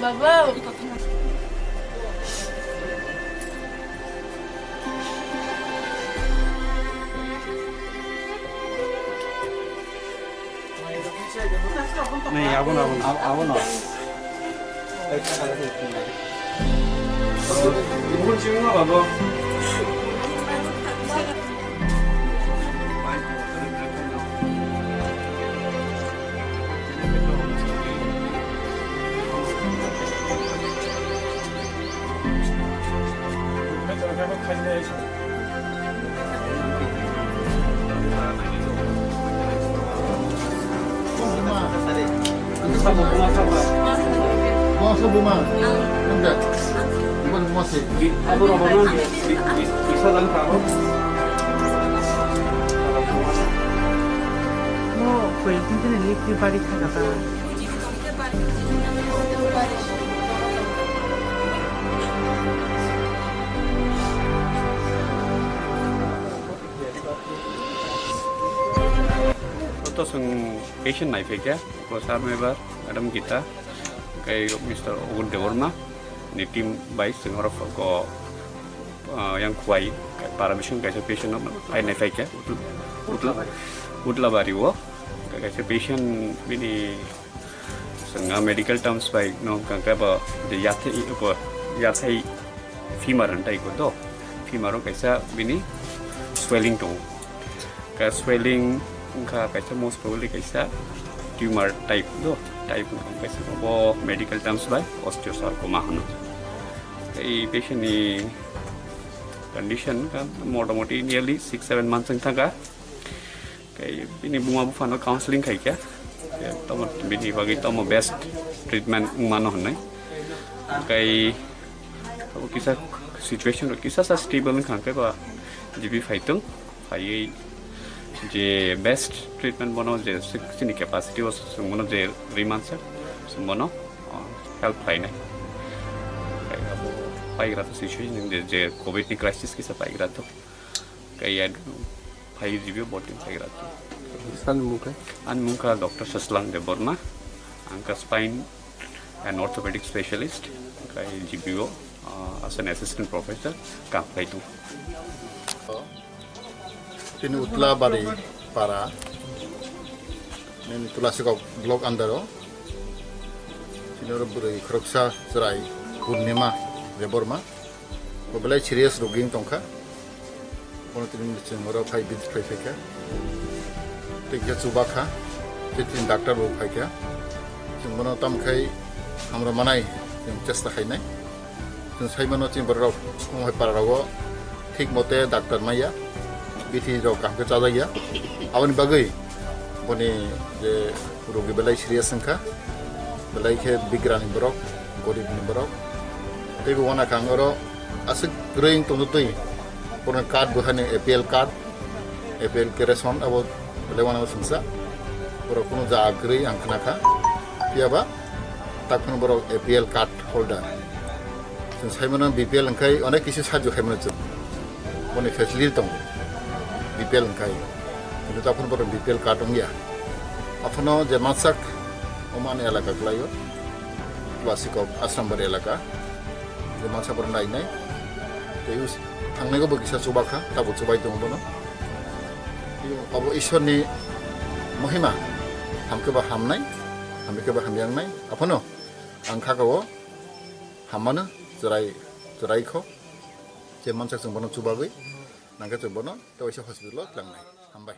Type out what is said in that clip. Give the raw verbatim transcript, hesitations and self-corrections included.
Nei, abono, abono, abono. Mo koi tin tin ni ki bari kha ka ba. Oto chwng patient naiphai kha, Prasad Mebar, Madam Gita, tei Mister Ogun Debbarma ni team bai chwng oro pho-, ko, ah, yang khuai, para bising kaisa patient no phai naiphai kha, Utla-, Utla-, Utlabari o, kaisa patient bini Chwng a medical terms bai no hwnkha khe bo de yathai, bo yathai femur hwn tai ko do. Femur o kaisa bini swelling tongo. Ka swelling wngkha kaisa most probably kaisa tumor type do. Type wngkha kaisa bo medical terms bai osteosarcoma hwno. Tei patient ni condition wngkha motamoti nearly six seven months wng thangkha. Tei bini buma buphano counseling khai kha. Tei tamo bini bagwi tamo best treatment wngmano hwnwi. Tei abo kisa situation rok kisa sa stable wngkha hwnkhe ba G P phai tong. Phaiwi je best treatment bono je chini capacity o chwng bono je rwi mansa chwng bono, ah, help khlainai. Tei abo paigra to situation je, je covid ni crisis kisa paigra to. Kaya phai G P o boarding phai gra tu. Sani mungkha? Ani mungkha Doctor Saslang Debbarma, angka spine and orthopedic specialist, kai G P o, ah, as an assistant professor, kam khai tu. Tini Utla Bari para, nini Tulasikok block under o, tini oro bwrwi khoroksa chwrai Purnima Debbarma, bo belai serious rogi wng tongkha. Bono tini chwng oro phai visit khai phaikha. Tei khe chuba kha. Tei tini doctor bo phaikha. Chwng bono tamo khai hamrw manai chwng chesta khainai. Chwng sai mano chini borok rok omo hai para rogo thik mote doctor maya. Bithi rok kaham khe chajakya. Aboni bagwi boni je rogi belai serious wngkha. Belai khe bigrani borok, goribni borok. Tei bo uanakha ang oro aswk kwrwi wng tongtwi. Borokni card bo haino A P L card, A P L ke ration abo belai uanama singsa. Borok kunu ja kwrwi ang khna kha. Phiya ba tak phano borok A P L card holder. Chwng sai mano B P L wngkhai onek kisi sahajyo khai mano chwng. Boni facility tongo. B P L wngkhai. Kintu tak phano borok B P L card wngya. Aphano je mansak omo ani elaka kwlaio. Tulasikok Asrambari elaka. Je mansak borok nainai. Tei us-, thangnaigo bo kisa chuba kha, tabuk chubai tongo bono. Abo Ishwarni mohima, hamkhe ba hamnai, hamkhe ba hamyangnai. Aphano ang kha kao hammano chwrai, chwrai kho. Je mansak chwng bono chubagwi, nangkhe chwng bono tei waisa hospital o tlangnai. Hambai.